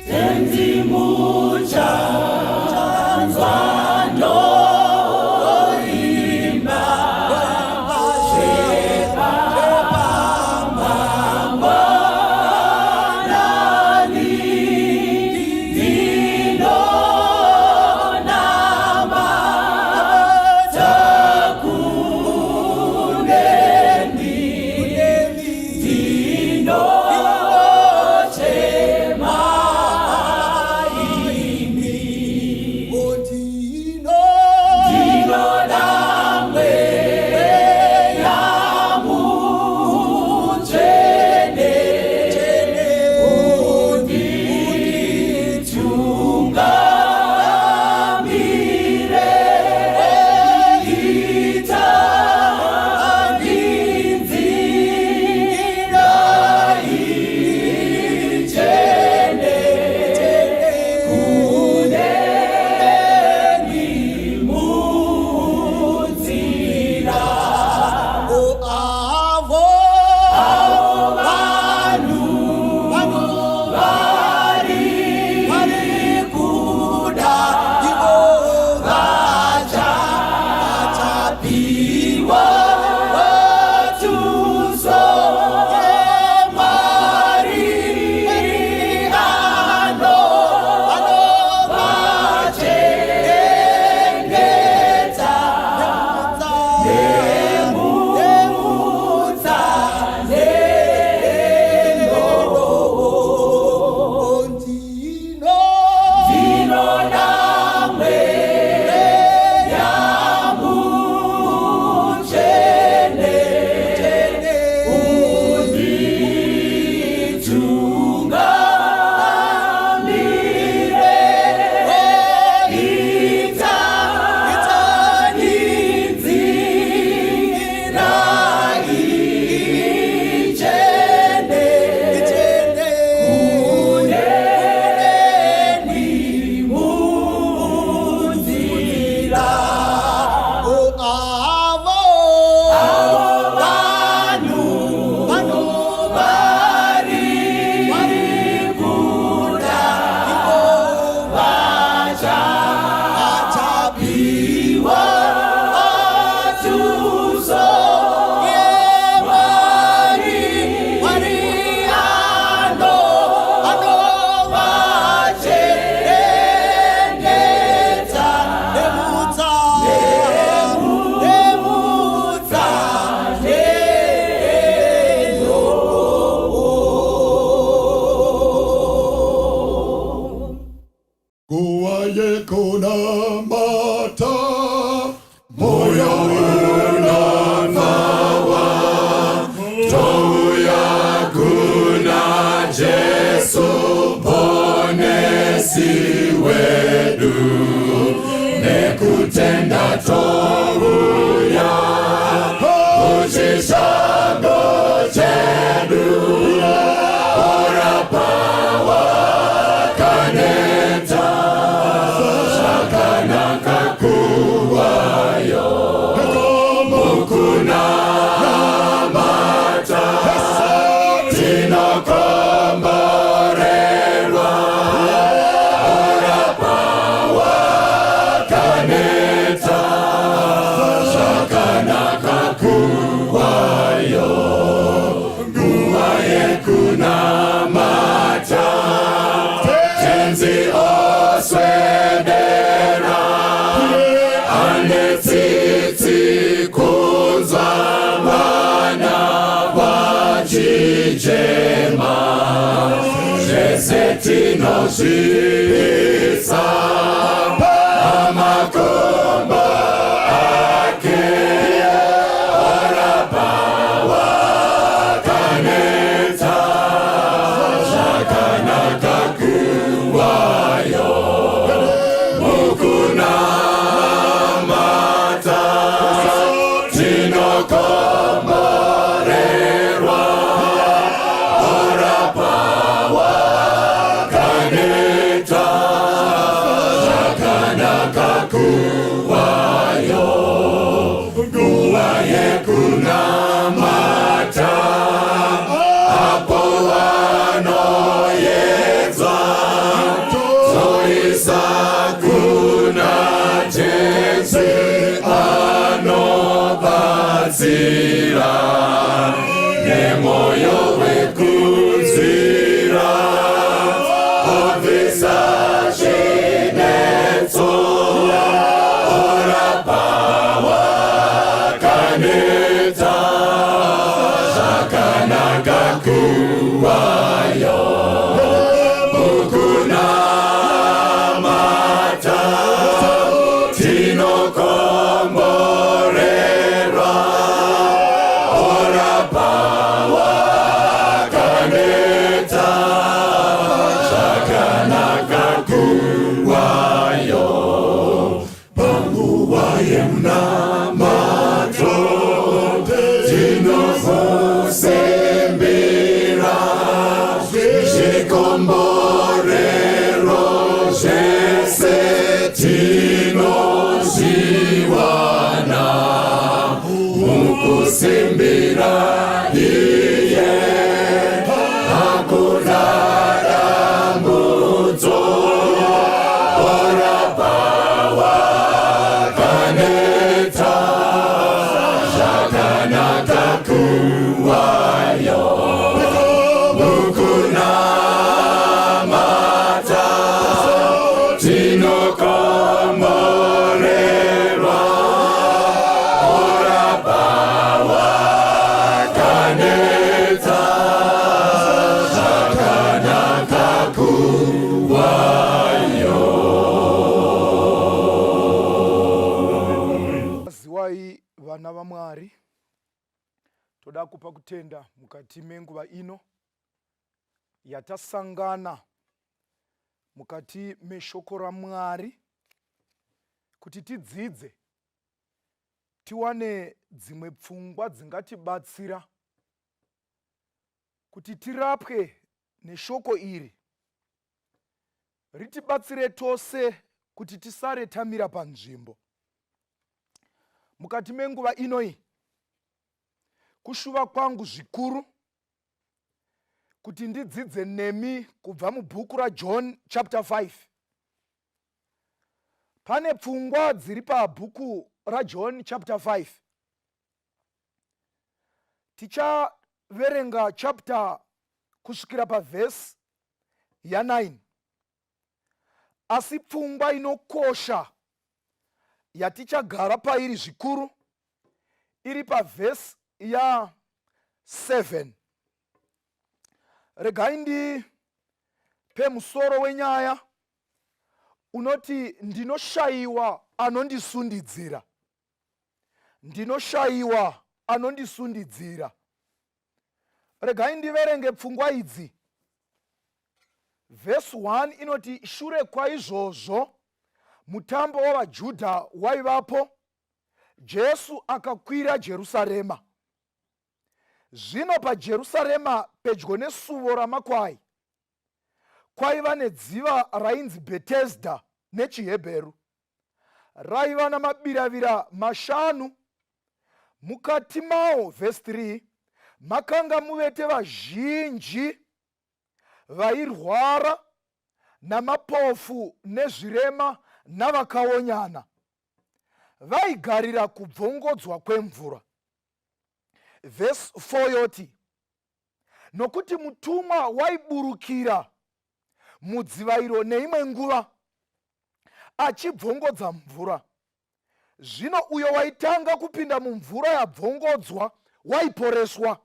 Tenzi muchanzwa ndoimba zvepamangwanani ndinonamata kunemi, ndinochema imi. Ndinoda Mweya Mutsvene unditungamire, ita nzira ichene kuneni munzira. Avo Vanhu vari kuda vachapiwa tuso. Mwari anovachengeta nemutsa neno. Ndinoda Mweya Mutsvene unditungamire, ita nzira ichene kuneni munzira. Avo Vanhu vari kuda vachapiwa tuso. Mwari anovachengeta nemutsa neno. Nguva yekunamata, moyo unopfawa, touya kuna Jesu Muponesi wedu, nekutenda touya kuchishango chedu, orapa wakaneta, zvakanaka kuvayo mukunamata, tinokomborerwa, orapa wakaneta, zvakanaka kuvayo nguva yekunamata. Tenzi oswedera, ane tsitsi kunzwa vana vachichema, zvese tinozviisa pamakumbo ake, orapa wakaneta, zvakanaka kuvayo mukunamata, tinokomborerwa, orapa wakaneta. Zvikomborero zvese tinozviwana mukusimbira iye. Hakuna dambudzo, orapa wakaneta. Zvakanaka kuvayo mukunamata, tinokomborerwa, orapa wakaneta. Zvakanaka kuvayo. Ziwai vana vaMwari, toda kupa kutenda mukati menguva ino yatasangana mukati meshoko raMwari kuti tidzidze, tiwane dzimwe pfungwa dzingatibatsira kuti tirapwe neshoko iri, ritibatsire tose kuti tisare tamira panzvimbo mukati menguva inoi. Kushuva kwangu zvikuru kuti ndidzidze nemi kubva mubhuku raJohn chapter 5. Pane pfungwa dziri pabhuku raJohn chapter 5. Tichaverenga chapter kusvikira pavhesi ya9, asi pfungwa inokosha yatichagara pairi zvikuru iri pavhesi ya7. Regai ndipe musoro wenyaya unoti, "Ndinoshayiwa anondisundidzira." Ndinoshayiwa anondisundidzira. Regai ndiverenge pfungwa idzi. Vhesi 1 inoti, "Shure kwaizvozvo mutambo wavaJudha waivapo, Jesu akakwira Jerusarema. Zvino paJerusarema, pedyo nesuvo ramakwai, kwaiva nedziva rainzi Bhetesdha nechiHebheru, raiva namabiravira 5. Mukati mawo," vhesi 3, "makanga muvete vazhinji vairwara, namapofu nezvirema navakaonyana. Vaigarira kubvongodzwa kwemvura." Vhesi 4 yoti, "Nokuti mutumwa waiburukira mudziva iro neimwe nguva achibvongodza mvura. Zvino uyo waitanga kupinda mumvura yabvongodzwa waiporeswa,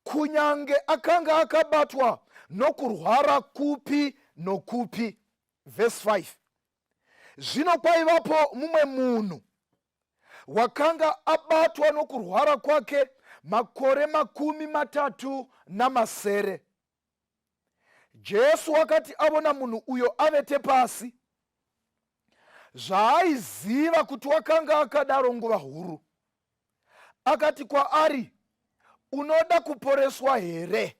kunyange akanga akabatwa nokurwara kupi nokupi." Vhesi 5, "Zvino kwaivapo mumwe munhu wakanga abatwa nokurwara kwake makore 37. Jesu wakati avona munhu uyo avete pasi, zvaaiziva kuti wakanga akadaro nguva huru, akati kwaari, 'Unoda kuporeswa here?"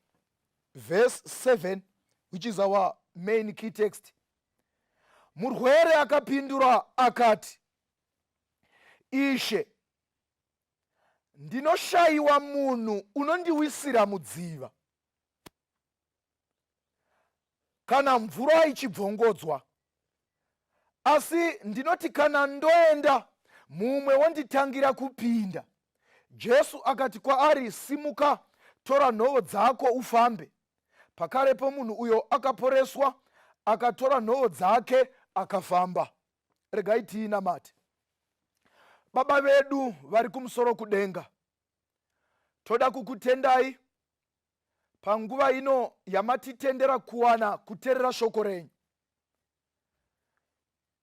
Verse 7, which is our main key text. "Murwere akapindura akati, 'Ishe, ndinoshayiwa munhu unondiwisira mudziva kana mvura ichibvongodzwa. Asi ndinoti kana ndoenda, mumwe wonditangira kupinda.' Jesu akati kwaari, 'Simuka, tora nhovo dzako ufambe.' Pakarepo munhu uyo akaporeswa, akatora nhovo dzake akafamba." Regai tiinamate. Baba vedu vari kumusoro kudenga, toda kukutendai panguva ino yamatitendera kuwana kuteerera shoko renyu.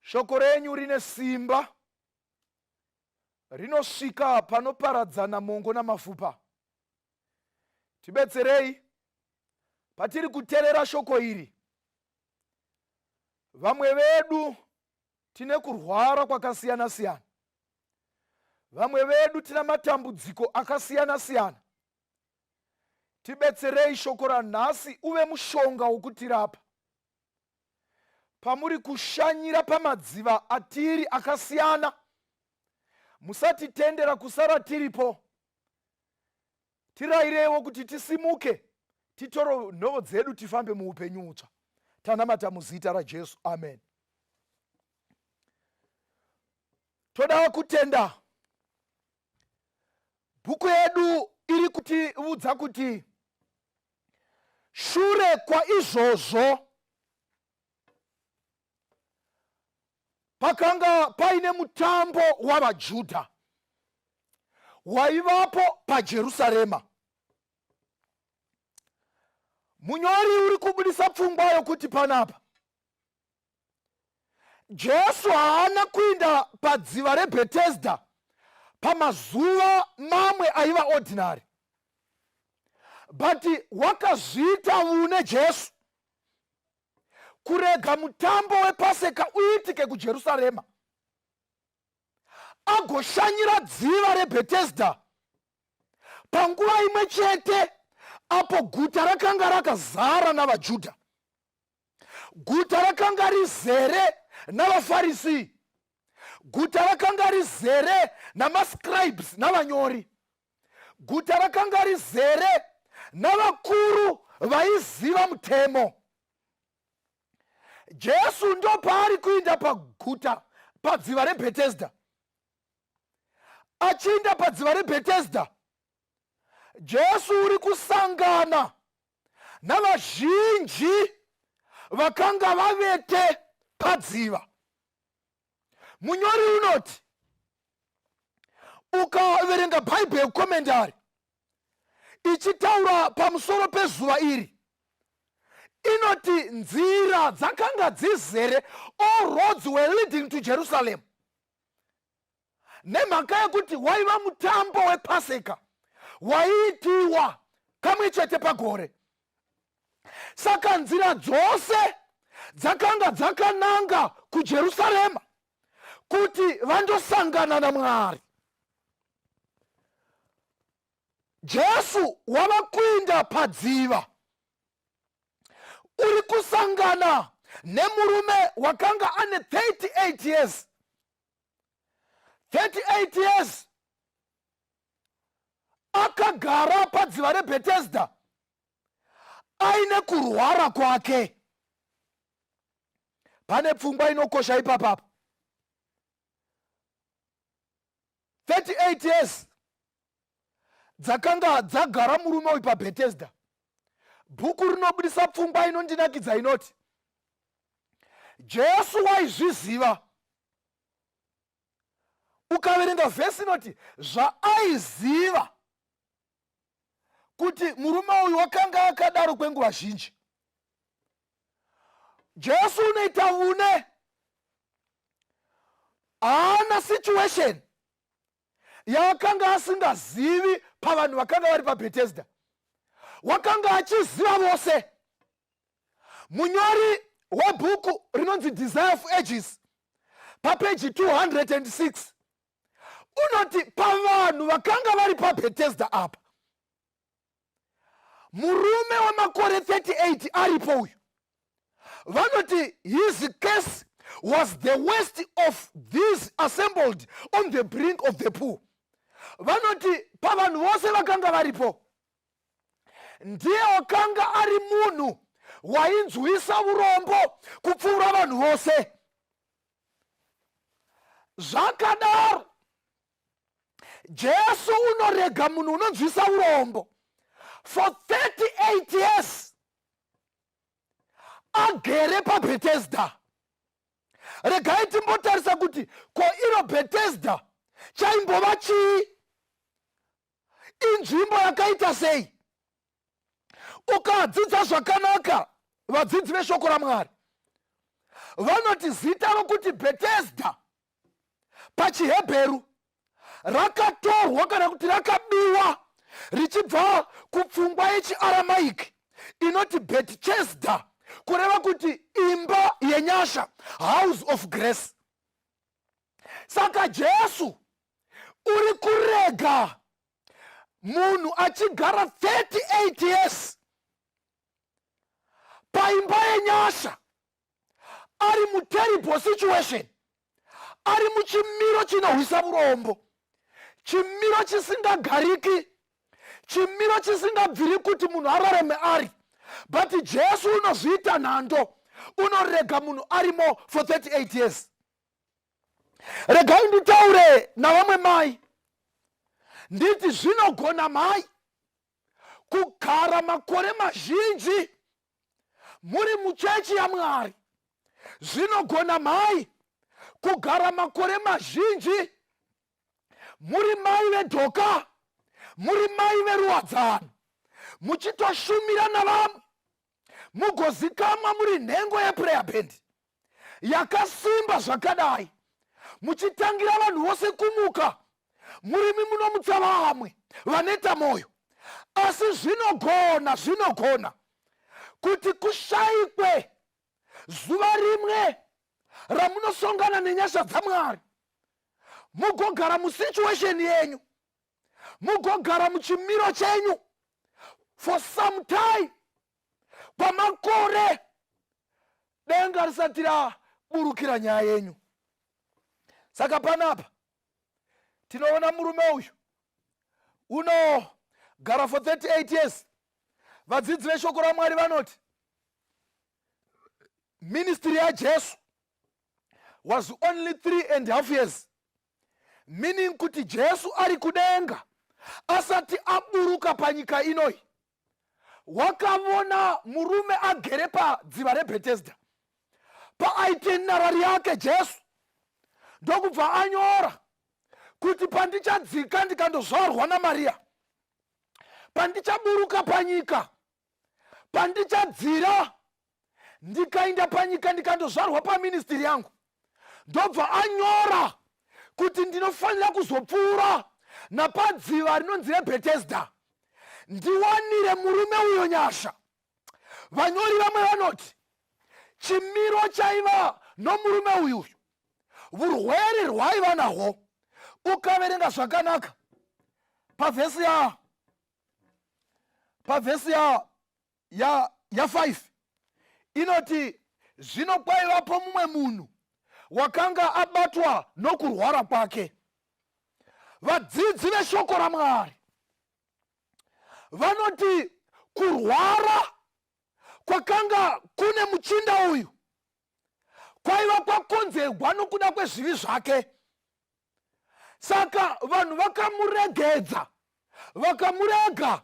Shoko renyu rine simba, rinosvika panoparadzana mongo namafupa. Tibetserei patiri kuteerera shoko iri. Vamwe vedu tine kurwara kwakasiyana siyana, vamwe vedu tina matambudziko akasiyana siyana. Tibetserei shoko ranhasi uve mushonga wokutirapa. Pamuri kushanyira pamadziva atiri akasiyana, musatitendera kusara tiripo. Tirayirewo kuti tisimuke titoro nhovo dzedu tifambe muupenyu utsva. Tanamata muzita raJesu, amen. Toda kutenda bhuku yedu iri kutiudza kuti shure kwaizvozvo pakanga paine mutambo wavaJudha waivapo paJerusarema. Munyori uri kubudisa pfungwa yokuti panapa Jesu haana kuinda padziva reBhetesdha pamazuva mamwe aiva ordinary, but wakazviita vune Jesu kurega mutambo wePaseka uitike kuJerusarema, agoshanyira dziva reBhetesdha panguva imwe chete apo guta rakanga rakazara navaJudha. Guta rakanga rizere navaFarisi, guta rakanga rizere namascribes navanyori, guta rakanga rizere navakuru vaiziva mutemo. Jesu ndopaari kuinda paguta padziva reBhetesdha. Achiinda padziva reBhetesdha, Jesu uri kusangana navazhinji vakanga vavete padziva. Munyori unoti ukaverenga Bible commentary ichitaura pamusoro pezuva iri, inoti nzira dzakanga dzizere, all roads were leading to Jerusalem, nemhaka yekuti waiva mutambo wePaseka waiitiwa kamwe chete pagore. Saka nzira dzose dzakanga dzakananga kuJerusarema kuti vandosangana naMwari. Jesu wava kuinda padziva, uri kusangana nemurume wakanga ane 38 years. 38 years akagara padziva reBhetesdha aine kurwara kwake. Pane pfungwa inokosha ipapapo. 38 years dzakanga dzagara murume uyu paBhetesdha. Bhuku rinobudisa pfungwa inondinakidza inoti Jesu waizviziva. Ukaverenga vhesi inoti zvaaiziva kuti murume uyu wakanga akadaro kwenguva zhinji. Jesu unoita vune haana situation yaakanga asingazivi pavanhu vakanga vari paBhetesdha. Wakanga achiziva vose. Munyori webhuku rinonzi Desire of Ages papeji 206 unoti pavanhu vakanga vari paBhetesdha apa, murume wemakore 38 aripo uyu. Vanoti his case was the worst of these assembled on the brink of the pool. Vanoti pavanhu vose vakanga varipo, ndiye wakanga ari munhu wainzwisa urombo kupfuura vanhu vose. Zvakadaro, Jesu unorega munhu unonzwisa urombo for 38 years agere paBhetesdha. Regai timbotarisa kuti ko iro Bhetesdha chaimbova chii, inzvimbo yakaita sei. Ukadzidza zvakanaka, vadzidzi veshoko raMwari vanoti zita rokuti Bhetesdha pachiHebheru rakatorwa kana kuti rakabiwa richibva kupfungwa yechiAramaiki inoti Betchesda, kureva kuti imba yenyasha, house of grace. Saka Jesu uri kurega Munhu achigara 38 years paimba yenyasha, ari muterrible situation, ari muchimiro chinohwisa urombo, chimiro chisingagariki, chimiro chisingabviri kuti munhu ararame ari, but Jesu unozviita nhando, unorega munhu arimo for 38 years. Regai nditaure navamwe mai, nditi zvinogona mai kugara makore mazhinji muri muchechi yaMwari. Zvinogona mai kugara makore mazhinji muri mai vedhoka, muri mai veruwadzano, muchitoshumira navamwe, mugozikamwa muri nhengo yeprayer band yakasimba zvakadai, muchitangira vanhu vose kumuka, murimi munomutsa vamwe vaneta mwoyo. Asi zvinogona kuti kushayikwe zuva rimwe ramunosongana nenyasha dzaMwari, mugogara musituation yenyu, mugogara muchimiro chenyu for some time, kwamakore, denga risati raburukira nyaya yenyu. Saka panapa tinoona murume uyu unogara for 38 years. Vadzidzi veshoko raMwari vanoti ministry yaJesu was only 3.5 years, meaning kuti Jesu ari kudenga, asati aburuka panyika inoi, wakavona murume agere padziva reBhetesdha paitinerary yake. Jesu ndokubva anyora kuti pandichadzika ndikandozvarwa naMariya, pandichaburuka panyika, pandichadzira ndikaenda panyika ndikandozvarwa paministry yangu, ndobva anyora kuti ndinofanira kuzopfuura napadziva rinonzi reBhetesdha, ndiwanire murume uyo nyasha. Vanyori vamwe vanoti chimiro chaiva nomurume uyuyu, urwere rwaiva nahwo, ukaverenga zvakanaka pavhesi ya 5 inoti, "Zvino kwaivapo mumwe munhu wakanga abatwa nokurwara kwake." Vadzidzi veshoko raMwari vanoti kurwara kwakanga kune muchinda uyu kwaiva kwakonzerwa nokuda kwezvivi zvake. Saka vanhu vakamuregedza, vakamurega,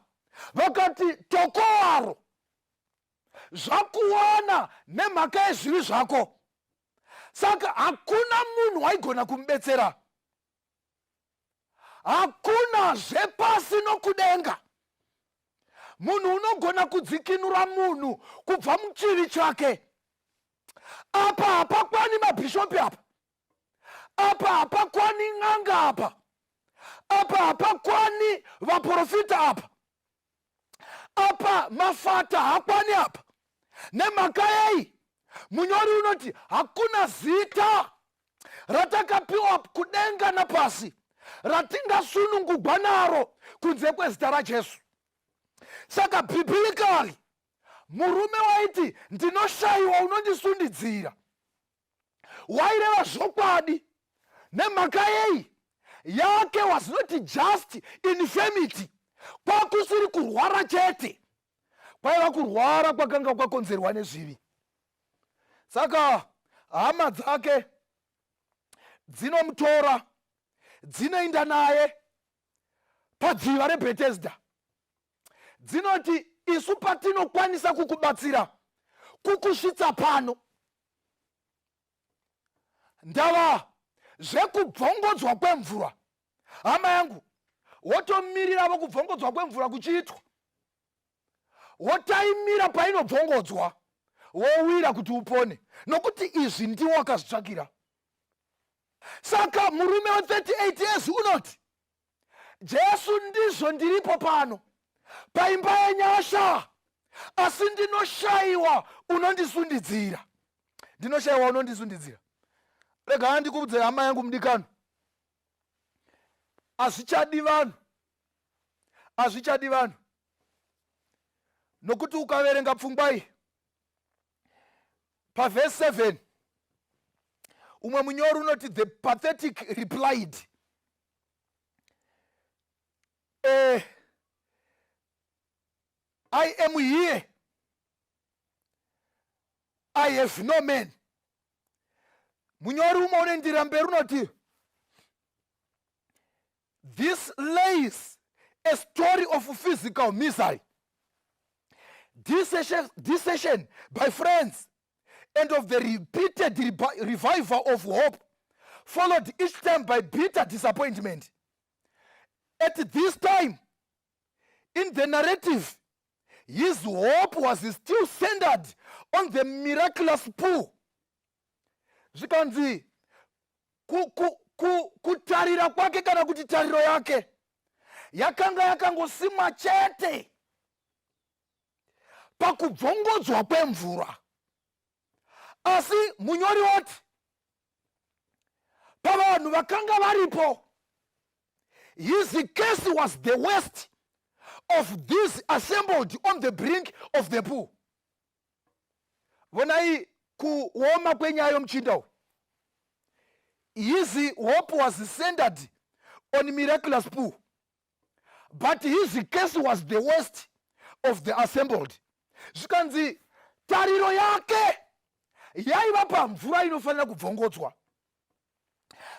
vakati, "Tokowaro, zvakuwana nemhaka yezvivi zvako." Saka hakuna munhu waigona kumubetsera, hakuna zvepasi nokudenga munhu unogona kudzikinura munhu kubva muchivi chake. Apa hapakwani mabhishopi apa, apa hapakwani n'anga apa, apa hapakwani vaprofita apa, apa mafata hakwani apa. Nemhaka yei? Munyori unoti hakuna zita ratakapiwa kudenga napasi ratingasunungugwa naro kunze kwezita raJesu. Saka biblically murume waiti, "Ndinoshayiwa unondisundidzira," waireva zvokwadi. Nemhaka yei? Yake was not just infirmity, kwakusiri kurwara chete, kwaiva kurwara kwakanga kwakonzerwa nezvivi. Saka hama dzake dzinomutora, dzinoenda naye padziva reBhetesdha. Dzinoti, "Isu patinokwanisa kukubatsira kukusvitsa pano, ndava zvekubvongodzwa kwemvura." Hama yangu, wotomiriravo kubvongodzwa kwemvura kuchiitwa, wotaimira painobvongodzwa, wowira kuti upone, nokuti izvi ndiwo wakazvitsvakira. Saka murume we38 years unoti, "Jesu, ndizvo ndiripo pano paimba yenyasha, asi ndinoshayiwa unondisundidzira, ndinoshayiwa unondisundidzira." Regai ndikubudze, hama yangu mudikano, hazvichadi vanhu. Hazvichadi vanhu, nokuti ukaverenga pfungwa iyi pavhesi 7, umwe munyori unoti, "The pathetic replied, 'I am here, I have no man.'" Munyori umwe unoendirira mberi unoti, "This lays a story of physical misery, desertion by friends and of the repeated revival of hope, followed each time by bitter disappointment. At this time in the narrative, his hope was still centered on the miraculous pool." Zvikanzi kutarira kwake, kana kuti tariro yake, yakanga yakangosimwa chete pakubvongodzwa kwemvura. Asi munyori woti pavanhu vakanga varipo, his case was the worst of these assembled on the brink of the pool. Vonai kuoma kwenyaya yomuchinda uyu. His hope was centered on miraculous pool, but his case was the worst of the assembled. Zvikanzi tariro yake yaiva pamvura inofanira kubvongodzwa,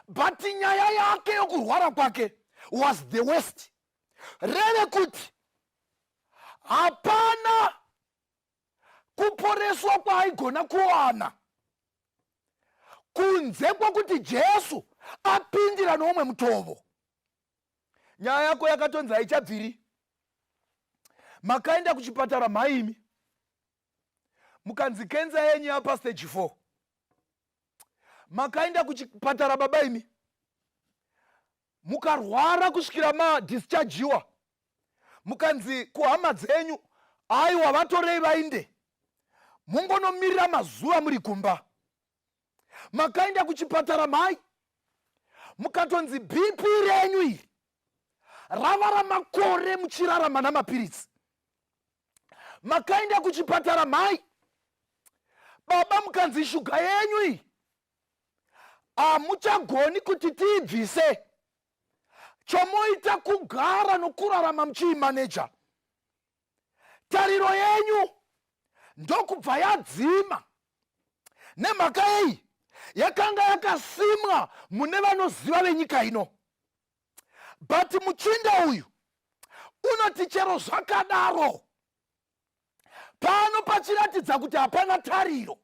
but nyaya yake yokurwara kwake was the worst. Reve kuti hapana kuporeswa kwaaigona kuwana kunze kwokuti Jesu apindira noumwe mutovo. Nyaya yako yakatonzi haichabviri. Makaenda kuchipatara maimi, mukanzi kenza yenyu yapa stage 4. Makaenda kuchipatara baba imi, mukarwara kusvikira madischargiwa, mukanzi kuhama dzenyu, "Aiwa, vatorei vainde, mungonomirira mazuva muri kumba." Makaenda kuchipatara mai, mukatonzi BP renyu iri rava ramakore muchirarama namapiritsi. Makaenda kuchipatara mai, baba, mukanzi shuga yenyu iyi hamuchagoni kuti tiibvise, chomoita kugara nokurarama muchiimaneja. Tariro yenyu ndokubva yadzima. Nemhaka yei? Yakanga yakasimwa mune vanoziva venyika ino. But muchinda uyu unoti chero zvakadaro, pano pachiratidza kuti hapana tariro,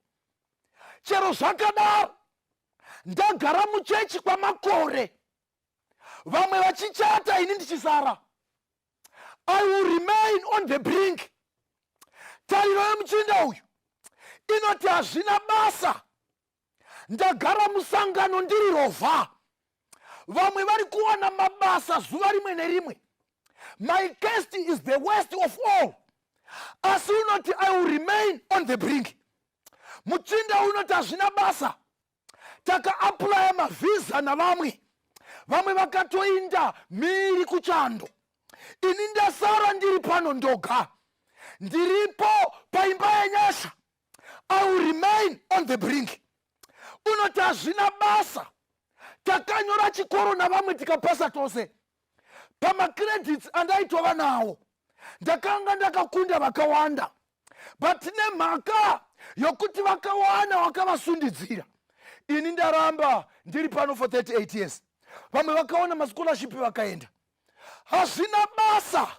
chero zvakadaro, ndagara muchechi kwamakore, vamwe vachichata, ini ndichisara, I will remain on the brink. Tariro yemuchinda uyu inoti hazvina basa, ndagara musangano ndiri rovha, vamwe vari kuwana mabasa zuva rimwe nerimwe, my case is the worst of all. Asi unoti, "I will remain on the brink." Muchinda unoti hazvina basa, takaapplya mavhisa navamwe, vamwe vakatoinda mhiri kuchando, ini ndasara ndiri pano ndoga, ndiripo paimba yenyasha, I will remain on the brink. Unoti hazvina basa, takanyora chikoro navamwe, tikapasa tose, pamacredits andaitova nawo ndakanga ndakakunda vakawanda, but nemhaka yokuti vakawana wakavasundidzira, ini ndaramba ndiri pano for 38 years, vamwe vakaona mascholarship vakaenda. Hazvina basa,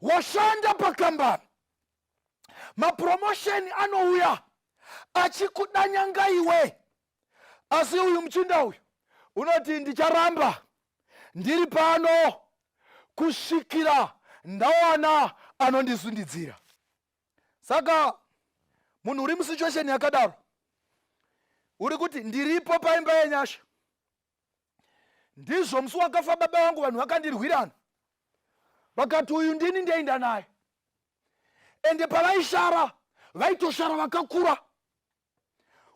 washanda pakambani, mapromotion anouya achikudanyanga iwe. Asi uyu muchinda uyu unoti, "Ndicharamba ndiri pano kusvikira ndawana anondisundidzira." Saka munhu uri musituation yakadaro, uri kuti, "Ndiripo paimba yenyasha. Ndizvo musi wakafa baba vangu, vanhu vakandirwirana, vakati, 'Uyu ndini ndoenda naye.' Ende pavaishara, vaitoshara vakakura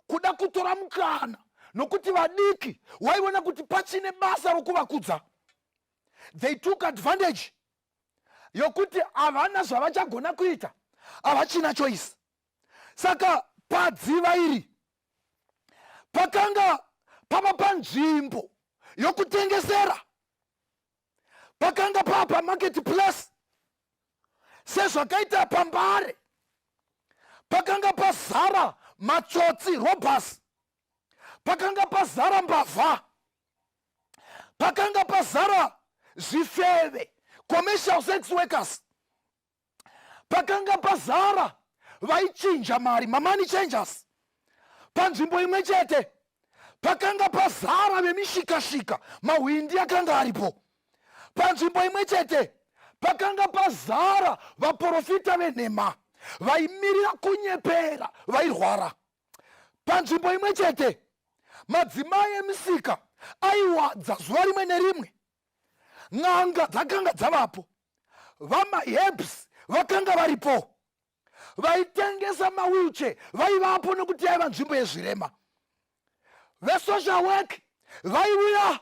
kuda kutora mukana, nokuti vadiki waiona kuti pachine basa rokuvakudza." They took advantage. Yokuti havana zvavachagona kuita, havachina choice. Saka padziva iri pakanga pava panzvimbo yokutengesera, pakanga pava pamarket place sezvakaita paMbare. Pakanga pazara matsotsi, robbers, pakanga pazara mbavha, pakanga pazara zvifeve, commercial sex workers, pakanga pazara vaichinja mari, mamoney changers. Panzvimbo imwe chete pakanga pazara vemishikashika, mahwindi akanga aripo. Panzvimbo imwe chete pakanga pazara vaprofita venhema vaimirira kunyepera vairwara. Panzvimbo imwe chete madzimai emisika aiwadza zuva rimwe nerimwe. N'anga dzakanga dzavapo, vamaherbs vakanga varipo, vaitengesa mawheelchair vaivapo nokuti yaiva nzvimbo yezvirema. Vesocial work vaiuya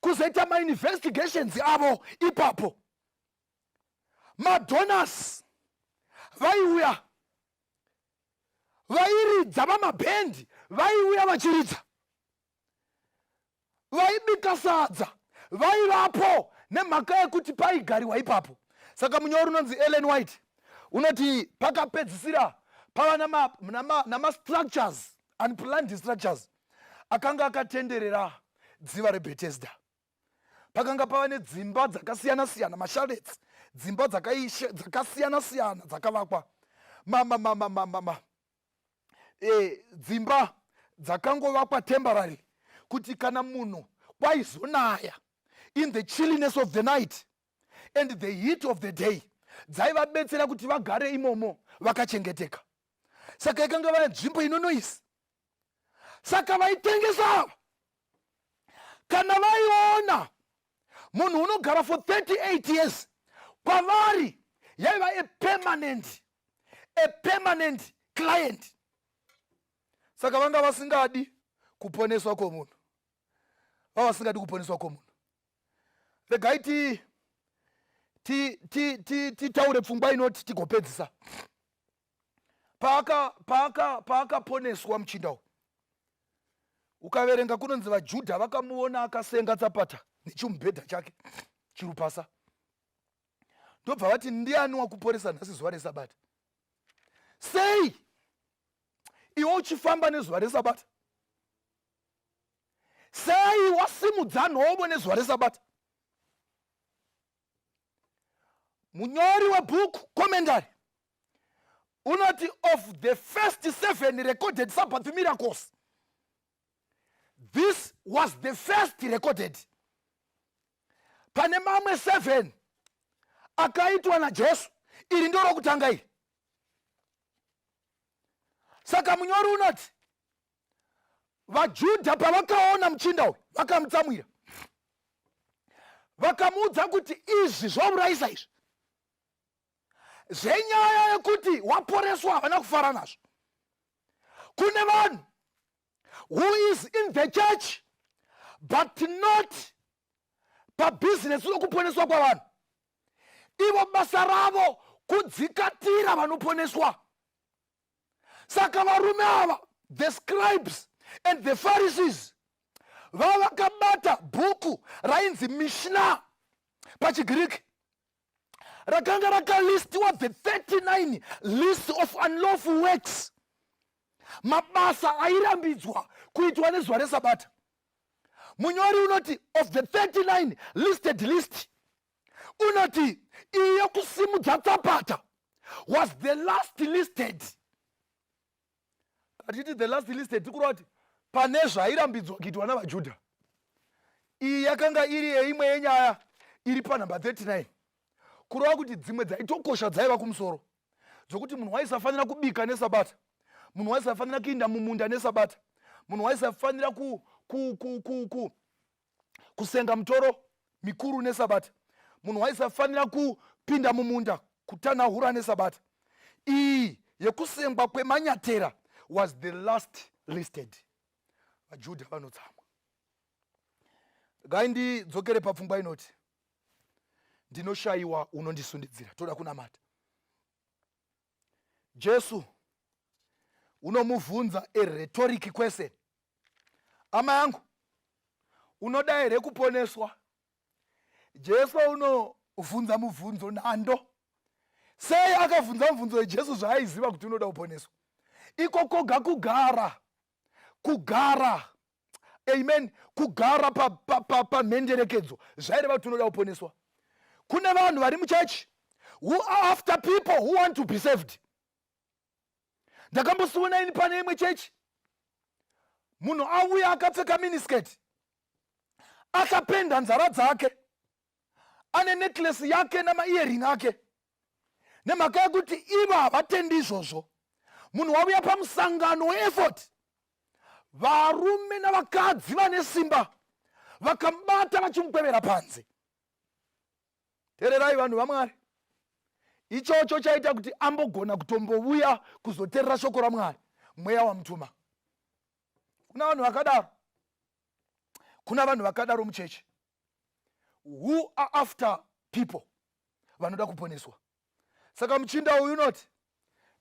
kuzoita mainvestigations avo ipapo. Madonors vaiuya, vairidza vamabhendi vaiuya vachiridza, vaibika sadza vaivapo nemhaka yekuti paigariwa ipapo. Saka munyori unonzi Ellen White unoti pakapedzisira pava namastructures, unplanned structures akanga akatenderera dziva reBhetesda. Pakanga pava nedzimba dzakasiyana-siyana, machalets, dzimba dzakasiyana-siyana dzakavakwa, ma dzimba dzakangovakwa temporary kuti kana munhu kwaizonaya, in the chilliness of the night and the heat of the day, dzaivabetsera kuti vagare imomo vakachengeteka. Saka ikanga vaya nzvimbo inonoisi. Saka vaitengesa ava, kana vaiona munhu unogara for 38 years, kwavari yaiva a permanent client. Saka vanga vasingadi kuponeswa kwomunhu, vava vasingadi kuponeswa kwomunhu. Regai titaure pfungwa inoti tigopedzisa. Paakaponeswa muchinda uyu, ukaverenga kunonzi vaJudha vakamuona akasenga tsapata nechimubhedha chake chirupasa, ndobva vati, "Ndiani wakuporesa nhasi zuva reSabata? Sei iwe uchifamba nezuva reSabata? Sei wasimudza nhovo nezuva reSabata?" Munyori webhuku commentary unoti, of the first seven recorded Sabbath miracles, this was the first recorded. Pane mamwe seven akaitwa naJesu, iri ndo rokutanga iri. Saka munyori unoti vaJudha pavakaona muchinda uyu, vakamutsamwira, vakamuudza kuti izvi zvaurayisa, izvi zvenyaya yekuti waporeswa, havana kufara nazvo. Kune vanhu who is in the church but not pabhizinesi rokuponeswa kwavanhu. Ivo basa ravo kudzikatira vanoponeswa. Saka varume ava, the scribes and the Pharisees, vava vakabata bhuku rainzi Mishna pachiGiriki, rakanga rakalistiwa the 39 list of unlawful works, mabasa airambidzwa kuitwa nezuva reSabata. Munyori unoti of the 39 listed list, unoti iyi yokusimudza tsapata was the last listed. Atiti the last listed, tikureva kuti pane zvairambidzwa kuitwa navaJudha, iyi yakanga iri yeimwe yenyaya iri panhamba 39, kureva kuti dzimwe dzaitokosha dzaiva kumusoro, dzokuti munhu waisafanira kubika neSabata, munhu waisafanira kuinda mumunda neSabata, munhu waisafanira kusenga mutoro mikuru neSabata, munhu waisafanira kupinda mumunda kutanahura neSabata. Iyi yekusengwa kwemanyatera was the last listed. VaJudha vanotsamwa. Gai ndidzokere papfungwa inoti Ndinoshayiwa unondisundidzira. Toda kunamata. Jesu unomuvhunza a rhetoric question. Ama yangu, unoda here kuponeswa? Jesu unovhunza mubvunzo nhando. Sei akavhunza mubvunzo weJesu zvaaiziva kuti unoda kuponeswa? Iko koga kugara, kugara, amen, kugara pamhenderekedzo pa, pa, zvaireva kuti unoda kuponeswa. Kune vanhu vari muchechi who are after people who want to be saved. Ndakambosiona ini pane imwe chechi, munhu auya akapfeka miniskirt, akapenda nzara dzake, ane necklace yake namaearring ake, nemhaka yekuti ivo havatendi izvozvo. Munhu wauya pamusangano weeffort, varume navakadzi vane simba vakamubata vachimukwevera panze. Teererai vanhu vaMwari, ichocho chaita kuti ambogona kutombouya kuzoteerera shoko raMwari, mweya wamutuma. Kuna vanhu vakadaro, kuna vanhu vakadaro muchechi who are after people vanoda kuponeswa. Saka muchinda uyu unoti,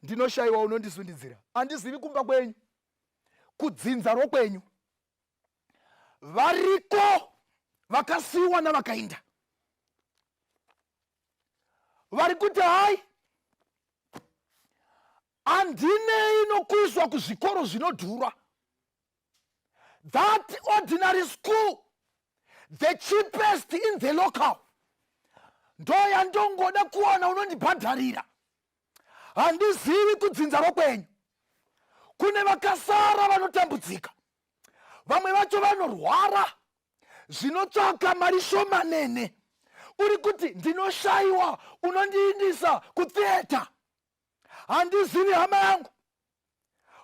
ndinoshayiwa unondisundidzira. Handizivi kumba kwenyu, kudzinza rokwenyu, variko vakasiyiwa navakainda vari kuti hai, handinei nokuiswa kuzvikoro zvinodhura. That ordinary school, the cheapest in the local, ndo yandongoda kuwana unondibhadharira. Handizivi kudzinza rokwenyu kune vakasara vanotambudzika, vamwe vacho vanorwara zvinotsvaka mari shomanene. Uri kuti ndinoshayiwa unondiindisa kutheatre. Handizivi hama yangu,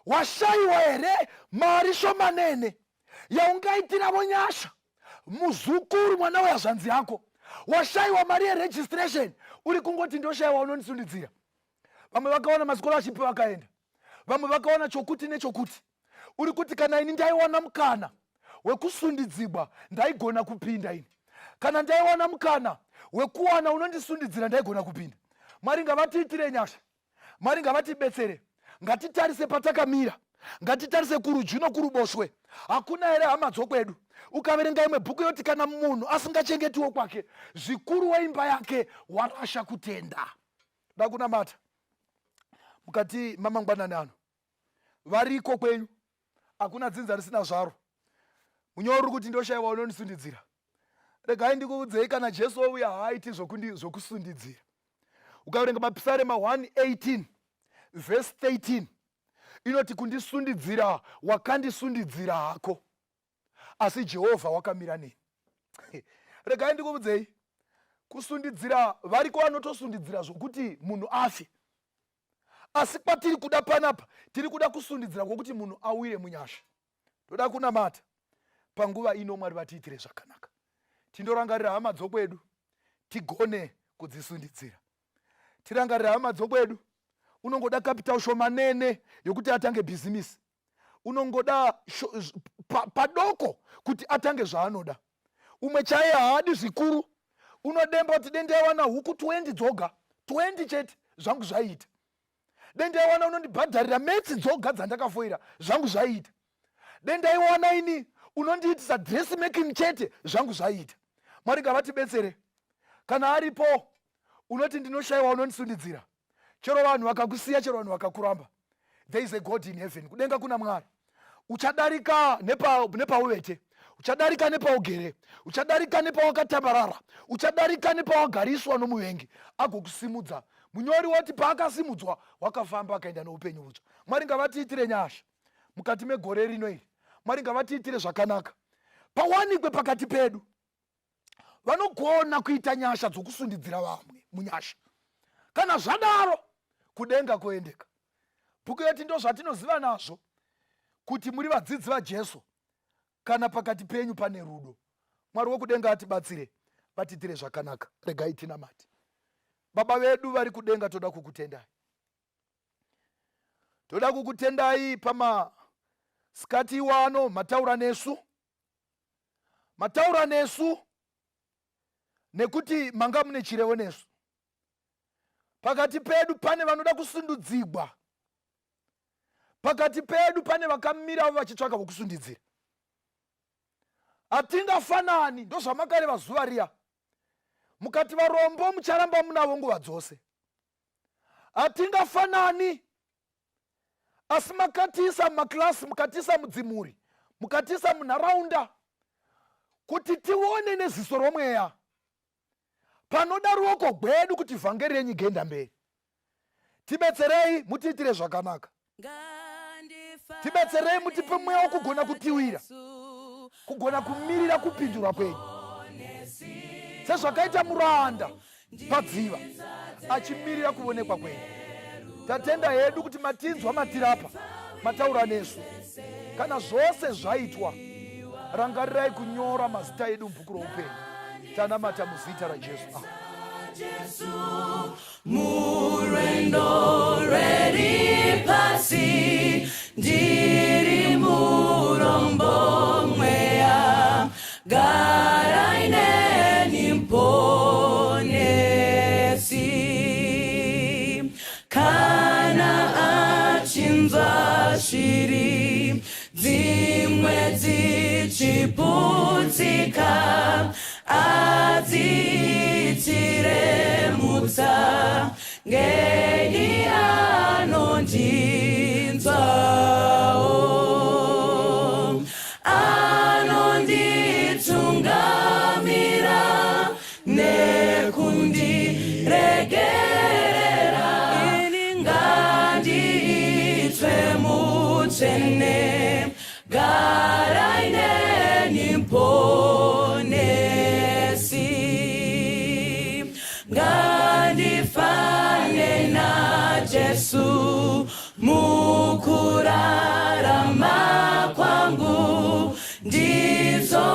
washayiwa here mari shomanene yaungaitiravo nyasha muzukuru, mwana wehazvanzi yako? Washayiwa mari yeregistration, uri kungoti ndoshayiwa unondisundidzira. Vamwe vakawana mascholarship vakaenda, vamwe vakawana chokuti nechokuti. Uri kuti kana ini ndaiwana mukana wekusundidzigwa ndaigona kupinda ini, kana ndaiwana mukana wekuwana unondisundidzira ndaigona kupinda. Mwari ngavatiitire nyasha, Mwari ngavatibetsere. Ngatitarise patakamira, ngatitarise kurudyi nokuruboshwe. Hakuna here hama dzokwedu? Ukaverenga imwe bhuku yoti kana munhu asingachengetiwo kwake, zvikuru weimba yake, warasha kutenda. Da kunamata mukati mamangwanani ano. Variko kwenyu, hakuna dzinza risina zvaro. Munyori uri kuti ndoshayiwa unondisundidzira. Regai ndikuudzei, kana Jesu ouya haaiti zvokusundidzira. Ukaverenga Mapisarema 118 vhesi 13 inoti kundisundidzira wakandisundidzira hako, asi Jehovha wakamira neni. Regai ndikuudzei, kusundidzira variko vanotosundidzira zvokuti munhu afe, asi kwatiri kuda panapa tiri kuda kusundidzira kwokuti munhu awire munyasha. Toda kunamata panguva ino, Mwari vatiitire zvakanaka. Tindorangarira hama dzokwedu, tigone kudzisundidzira. Tirangarira hama dzokwedu. Unongoda capital shomanene yokuti atange bhizimisi, unongoda padoko kuti atange zvaanoda. Umwe chaiye haadi zvikuru, unodemba kuti dendaiwana huku 20 dzoga, 20 chete, zvangu zvaiita. Dendaiwana unondibhadharira metsi dzoga dzandakafoira, zvangu zvaiita. Dendaiwana ini unondiitisa dress making chete, zvangu zvaiita. Mwari ngavatibetsere. Kana aripo unoti ndinoshayiwa unondisundidzira, chero vanhu vakakusiya, chero vanhu vakakuramba, there is a God in heaven. Kudenga kuna Mwari. Uchadarika nepauvete, nepa uchadarika nepaugere, uchadarika nepawakatabarara, uchadarika nepawagariswa nomuvengi, agokusimudza. Munyori woti paakasimudzwa wakafamba akaenda noupenyu hutsva. Mwari ngavatiitire nyasha mukati megore rino iri. Mwari ngavatiitire zvakanaka, pawanikwe pakati pedu vanogona kuita nyasha dzokusundidzira vamwe munyasha. Kana zvadaro kudenga kuendeka. Bhuku yoti ndo zvatinoziva nazvo kuti muri vadzidzi vaJesu, kana pakati penyu pane rudo. Mwari wokudenga atibatsire, vatiitire zvakanaka. Regai tinamate. Baba vedu vari kudenga, toda kukutendai, toda kukutendai pamasikati iwano. Mataura nesu, mataura nesu. Nekuti manga mune chirevo nesu. Pakati pedu pane vanoda kusundudzigwa. Pakati pedu pane vakamira vachitsvaka vokusundidzira. Hatingafanani, ndozvamakareva zuva riya. Mukati varombo mucharamba munavo nguva dzose. Hatingafanani, asi makatiisa mumakilasi, mukatiisa mudzimhuri, mukatiisa munharaunda kuti tione neziso romweya panoda ruoko gwedu kuti vhangeri renyu igenda mberi. Tibetserei mutiitire zvakanaka. Tibetserei mutipe mweya wokugona kutiwira, kugona kumirira kupindurwa kwenyu, sezvakaita muranda padziva achimirira kuvonekwa kwenyu. Tatenda hedu kuti matinzwa, matirapa, mataura nesu. Kana zvose zvaitwa, rangarirai kunyora mazita edu mubhuku roupenyu. Tanamata muzita raJesu. Amen. Jesu, murwendo rweri pasi, ndiri murombo mweya, garai neni Muponesi. Kana achinzwa shiri dzimwe dzichiputsika, adziitire mutsa, ngeni anondinzwawo, anonditungamira nekundiregerera. Ini ngandiitwe mutsvene, garai neni Muponesi. Ngandifane naJesu mukurarama kwangu, ndizorore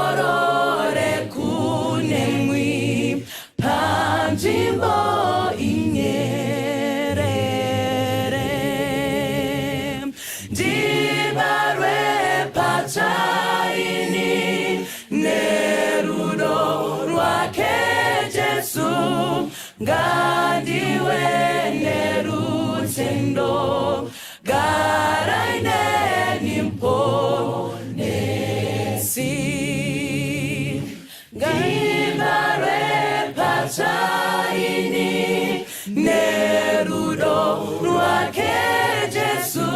kunemwi panzvimbo inyerere, ndibarwe patsva ini nerudo rwake Jesu, ngandiwe nerutendo, garai neni Muponesi. Ndibarwe patsva ini nerudo rwake Jesu.